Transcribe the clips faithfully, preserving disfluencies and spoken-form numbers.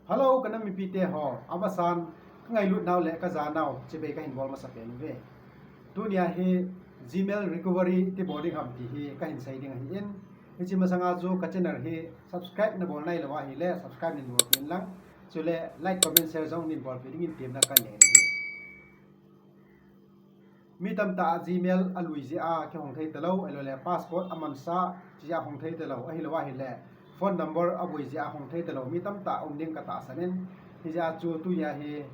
Hello, ka nam mipite ho, amasan, ka ngailut nau le ka ja nau, chibai ka hin bol masa pen uve. Tunia hi Gmail recovery iti bol ding ham ti hi ka hin sei ding ahi in. Hiche masanga chu ka channel hi subscribe na bol nailou ahile, subscribe nin bol peh in lang. Chule like, comment, share jong nin bol peh ding in temna ka nei ahi. Mi tamtah a Gmail alui jeh a kihong thei talou, ahilouleh password amansah jeh a hong thei talou, ahilou ahile phone number aboi jeh a hong thei talou, mi tamtah um ding ka tahsan in, hijeh a chu tunia hi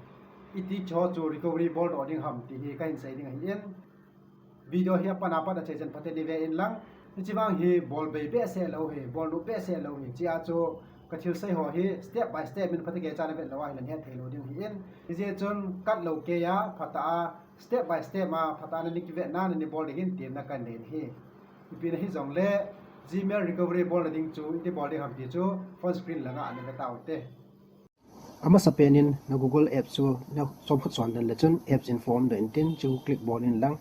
iti cho chu recovery bol doh ding ham ti hi ka hin sei ding ahi in. Video hi apat apat a chai chan phaten nei ve in lang. Hiche vang hi bol bei behseh lou hi, bol lou behseh lou hi. Hichea chu ka thil sei ho hi step by step in phaten kei chan a vet lou ahile het thei lou ding ahi in. Hijeh chun kat lou kei a phatah a step by step a phatah a na ni kivet na, na ni bol ding in temna ka nei ahi. Ipi na hijongle Gmail recovery bol na ding chu iti bol ding ham ti chu phone screen langa na ve taute. Amasapen in na Google Apps chu na som khut son den le chun Apps Info um doh intin, chu click bol in lang.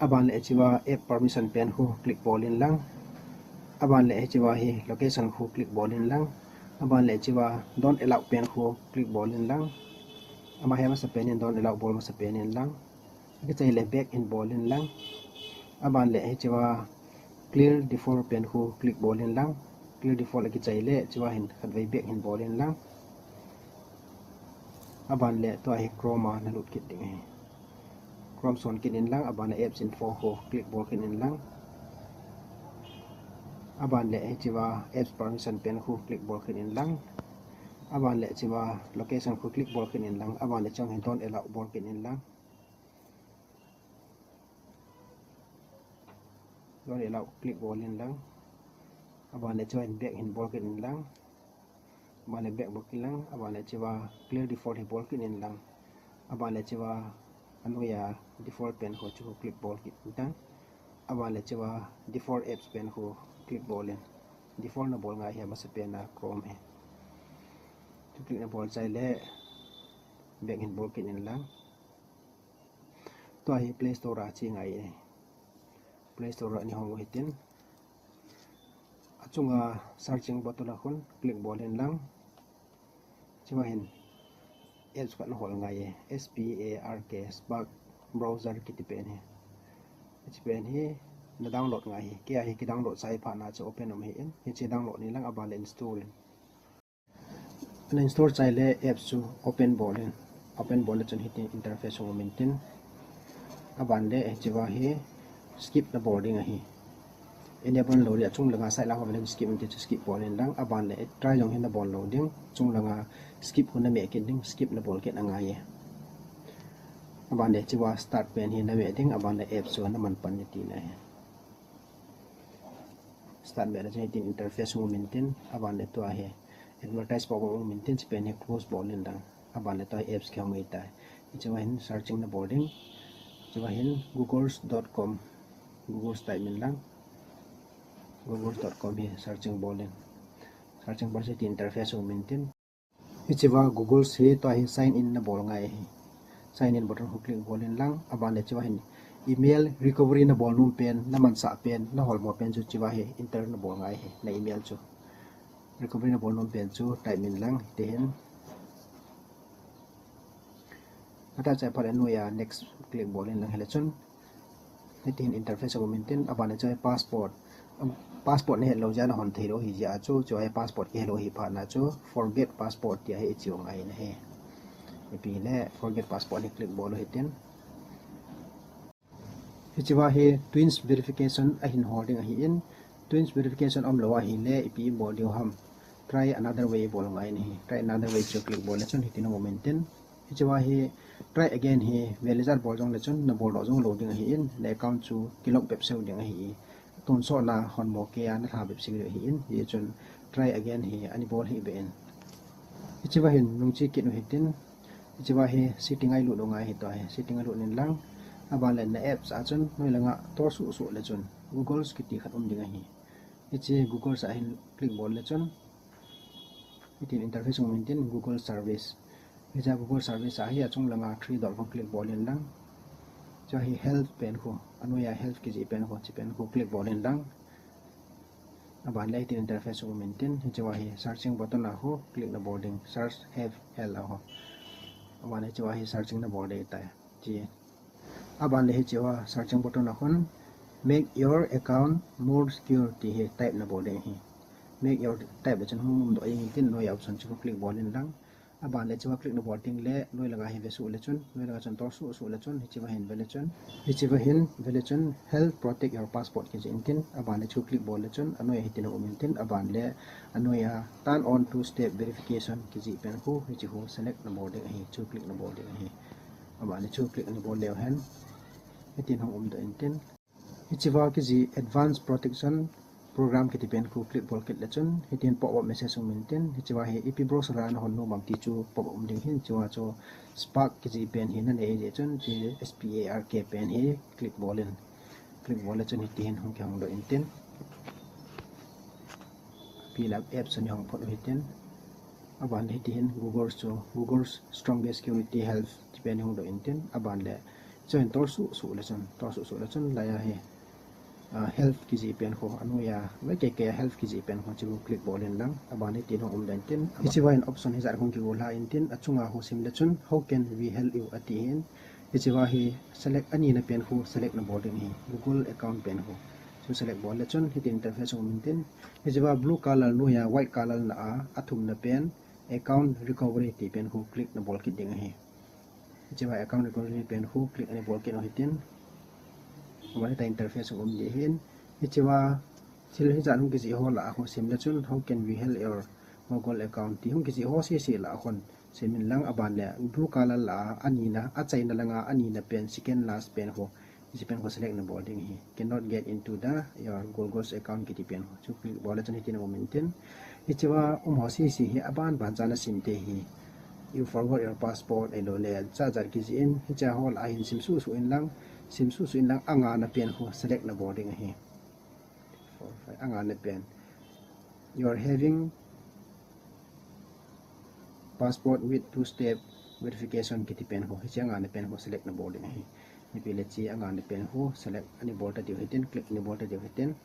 Aban le hichea App Permission pen khu click bol in lang. Aban le hichea hi Location khu click bol in lang. Aban le hichea Don't Allow pen khu click bol in lang. Ama hi amasapen in Don't Allow bol masapen in lang. Akichai le Back hin bol in lang. Aban le hichea Clear Default pen khu click bol in lang. Clear Default akichai le hichea hin khatvei back hin bol in lang. Aban le tua hi Chrome a na lut kit ding ahi. Chrome son kit in lang, aban le Apps Info khu click bol kit in lang. Aban le hichea Apps Permission pen khu click bol kit in lang. Aban le hichea Location khu click bol kit in lang. Aban le hichea hi Don't Allow bol kit in lang. Don't Allow click bol in lang. Aban le hichea hin Back hin bol kit in lang. Aban le Back bol kit in lang. Aban le hichea Clear Default hi bol kit in lang. Aban le hichea anoiya Default pen khu chu click bol kit in lang. Aban le hichea Default Apps pen khu click bol in. Default na bol ngai hi amasapen a Chrome hi. Chu click na bol chai le Back hin bol kit in lang. Tua hi Play Store a che ngai e. Play Store a nei hong u hitin. Achunga searching button a khun click bol in lang. Chua hin apps khat na hol ngai e. S P A R K, Spark Browser kiti pen hi. Hiche pen hi na download ngai hi. Kei a hi ki download sai phat na chu open um ahi in. Hiche download in lang, aban le install in. Na install chai le apps chu open bol in. Open bol le chun hitin interface hung um intin. Aban le hichea hi skip na bol ding ahi. Enable lou le achung langa side lang ho le skip intin chu skip bol in lang. Aban le try jong hi na bol lou ding. Chung langa skip khu na meh kit ding. Skip na bol kit angai e. Aban le hichea start pen hi na meh ding. Aban le apps chu na man pan ding tina ahi. Start meh le chun hitin interface hung um intin, aban le tua hi advertise pop up hung um intin, hiche pen hi close bol in lang. Aban le tua hi apps kihong ahitai. Hichea hin searching na bol ding. Hichea hin googles dot com. Googles type in lang. Googles dot com hi searching bol in. Searching bol hitin interface hung um intin. Hichea Google hi tua hi sign in na bol ngai ahi. Sign in button khu click bol in lang, aban le hichea hin email recovery na bol nom pen, na mansah pen, na holmo pen chu hichea hi enter na bol ngai ahi, na email chu. Recovery na bol nom pen chu type in lang, hiti hin. Atah chai phat le anoiya next click bol in lang, hile chun hitin interface a um intin, aban le hichea password. Password na het lou jeh a na hon thei lou ahi jeh a chu, hichea password kihe lou ahi phat na chu forget password tia hi iche u ngai ahi. Ipi le forget password hi click bol u hitin. Hichea hi two-inch verification ahin hol ding ahi in, two-inch verification aum lou ahile ipi bol diu ham. Try another way bol ngai ahi. Try another way chu click bol le chun hitin hung um intin. Hichea hi try again hi vel ijat bol jong le chun na bol doh jong lou ding ahi in, na account chu ki lock bep seu ding ahi. Tonsot na hon mo kei a na lha bep seu ding ahi in, hichun try again hi ana bol hih beh in. Hichea hin nung che kit u hitin, hichea hi setting a ilut u ngai ahi tua hi, setting a lut in lang, aban le na apps a chun noi langa tor suh suh le chun Google kiti khat um ding ahi. Hiche Google a hin click bol le chun, hitin interface hung um intin Google Service. Hiche Google Service a hi achung langa three dot khu click bol in lang. Hiche hi health pen khu, anoiya health kijih pen khu, hiche pen khu click bol in lang. Aban le hitin interface um intin, hichea hi searching button a khu click nabol ding, search have health a khu. Aban le hichea hi searching nabol ding tai. Chi. Aban le hichea searching button a khun make your account more secure ti hi type nabol ding ahi. Make your type le chun hung umdoh intin, noiya option chu khu click bol in lang. Aban le hichea click nabol ding le, noi langa hi vesuh le chun, noi langa chun torsuh suh le chun, hichea hin ve le chun, hichea hin ve le chun, help protect your password kijih intin, aban le chu click bol le chun, anoiya hitin um intin, aban le anoiya turn on two-step verification kijih pen khu, hiche khu select nabol ding ahi, chu click nabol ding ahi. Aban le chu click nabol leu hen, hitin hung umdoh intin. Hichea kijih advanced protection program kiti pen khu click bol kit le chun, hitin pop-up message um intin, hichea hi ipi browser a nahon nom am ti chu pop-up um ding ahin, hichea chu Spark kijih pen hi nanei jeh chun, chi S P A R K pen hi click bol in. Click bol le chun hiti hin hung kihong doh intin. Pilap apps ani hong phot u hitin. Aban le hiti hin Google chu, Google's strongest security help ti pen hung doh intin. Aban le chun torsuh suh le chun, torsuh suh le chun laiya hi, ah, help kijih pen khu, anoiya, ve kei kei help kijih pen khu chu click bol in lang. Aban le hitin hung umdoh intin. Hichea hin option hijat hung kigol ha intin, achunga khu sim le chun, how can we help you ati hin. Hichea hi select anina pen khu select nabol ding ahi, Google account pen khu. Chu select bol le chun hitin interface um intin. Hichea blue color noiya white color na a, athumna pen account recovery ti pen khu click nabol kit ding ahi. Hichea account recovery pen khu click ani bol kit u hitin. Aban le hitia interface um ding ahin. Hichea thil hijat hung kijih ho lah a khu sim le chun, how can we help your Google account ti hung kijih ho sese lah a khun sim in lang, aban le blue color lah a anina, achaina langa anina pen, second last pen khu, hiche pen khu select nabol ding ahi. Cannot get into the your Google's account kiti pen khu. Chu click bol le chun hitin um intin. Hichea um ho sese hi aban ban cha nasim te hi, you forgot your password, ahilou le jat jat kijih in, hichea ho lah a hin sim suh suh in lang, sim suh suh in lang, angana pen khu select nabol ding ahi. Four, five, angana pen. You are having password with two-step verification kiti pen khu, hiche angana pen khu select nabol ding ahi. Ipi le hiche angana pen khu select ani bol ta diu hitin, click ani bol ta diu hitin.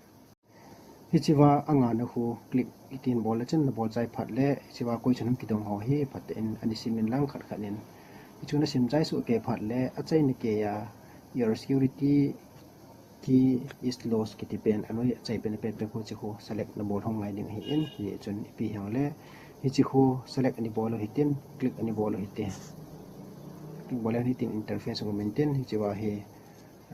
Hichea angana khu click hitin bol le chun nabol chai phat le, hichea question hung kidong ho hi phat in ani sim in lang khat khat in. Hichu nasim chai suh kei phat le, achaina keiya your security key is lost kiti pen, anoi achai pen pen pen khu hiche khu select nabol hung ngai ding ahin, hijeh chun ipi hijongle hiche khu select ani bol u hitin, click ani bol u hite. Click bol le hitin interface um intin, hichea hi,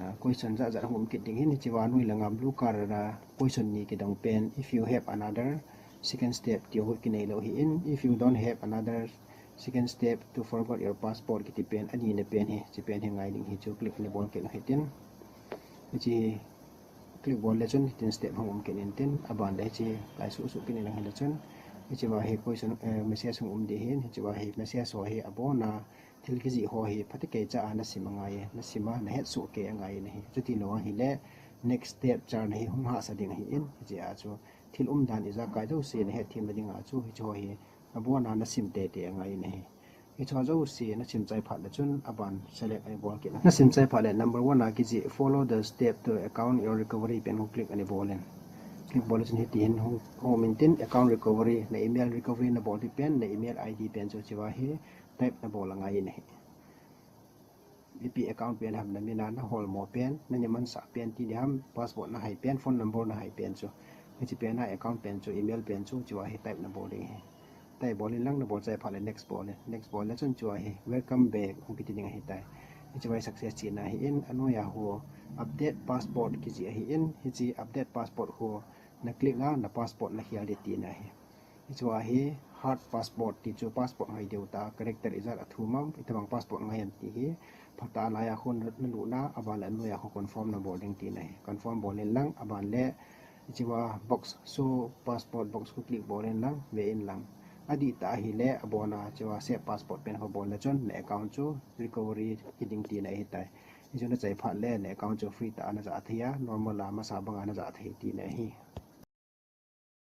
ah, question jat jat hung um kit ding ahin, hichea noi langa blue color a question ni kidong pen, if you have another second step ti ho kinei lou ahin, if you don't have another second step to forgot your password kiti pen, anina pen hi, hiche pen hi ngai ding ahi, chu click ani bol kit u hitin. Hiche click bol le chun hitin step hung um kit intin, aban le hiche lai suh suh kit in lang hile chun, hichea hi question, eh, message hung um ding ahin, hichea hi message ho hi abona thil kijih ho hi phatecha a nasim angaiye, nasim a nahet suh kei angaiye nahi. Chuti lou ahile next step char na hi hung hahsa ding ahin, hichea chu thil umdan ijakai jouse nahet them na dinga chu hiche ho hi abona nasim teitei angaiye nahi. Hiche ho jouse nasim chai phat le chun aban select ani bol kit. Nasim chai phat le number one a kijih follow the step to account your recovery pen khu click ani bol in. Click bol le chun hitin hung, hung um intin account recovery, na email recovery nabol ding pen, na email I D pen chu hichea hi type nabol angaiye nahi. Ipi account pen ham, namin a naholmo pen, nanimansah pen ti diham, password nahai pen, phone number nahai pen chu. Hiche pen a account pen chu, email pen chu, hichea hi type nabol ding ahi. Type bol in lang nabol chai phat le next bol in. Next bol le chun hichea hi welcome back hung kiti ding ahitai. Hichea hi success chena ahin, anoiya khu update password kijih ahin, hiche update password khu na click a na password nakhel ding tina ahi. Hichea hi hard password ti chu password hoi deuh tah, character ijat athum am, itobang password ngai am ti hi phatah a laiya khu na, nalut na, aban le anoiya khu confirm nabol ding tina ahi. Confirm bol in lang, aban le hichea box show password box khu click bol in lang, ve in lang. Adihtah ahile abona hichea save password pen khu bol le chun na account chu recovery hiding tina ahitai. Hichu nachai phat le na account chu free tah a najah thei a, normal a masa banga najah thei tina ahi.